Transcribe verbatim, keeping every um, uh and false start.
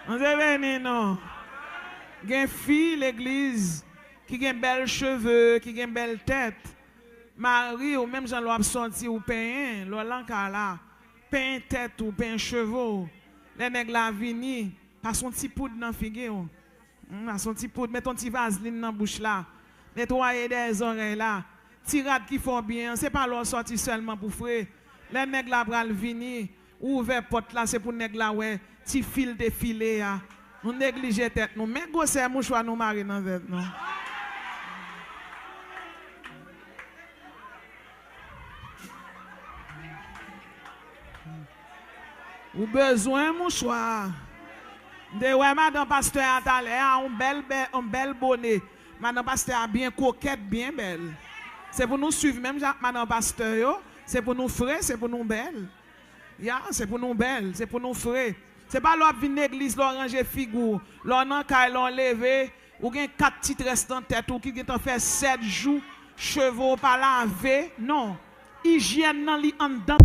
Bondye beni nou. Gen fi legliz ki gen bèl cheve, ki gen bèl tèt. Mari, ou menm jan lè w ap sòti, ou penyen, lè w lan kay la, penyen tèt ou, penyen cheve w. Lè nèg la vini, pase yon ti poud nan figi w. Hmm, pase yon ti poud, mete yon ti vazlin nan bouch la. Netwaye dèyè zòrèy la. Ti rad ki fè w byen an, se pa lè w sòti sèlman pou fre. Lè nèg la pral vini, ou ouvè pòt la, se pou nèg la wè ti fil te file a. Nou neglije tèt nou. Men gwosè mouchwa nou mare nan tèt nou. Ou bezwen mouchwa. M te wè madan pastè a talè a, yon bèl, bè- yon bèl bone. Madan pastè a byen kokèt, byen bèl. Se pou nou swiv menm jan ak madan pastè yo. Se pou nou fre, se pou nou bèl. Ya, se pou nou bèl, se pou nou fre. Se pa lè w ap vin legliz, lè w ranje figi w, lè w nan kay, lè w leve, ou gen kat ti très nan tèt ou ki gentan fè sèt jou, cheve w pa lave. Non. Ijyèn nan li anndan.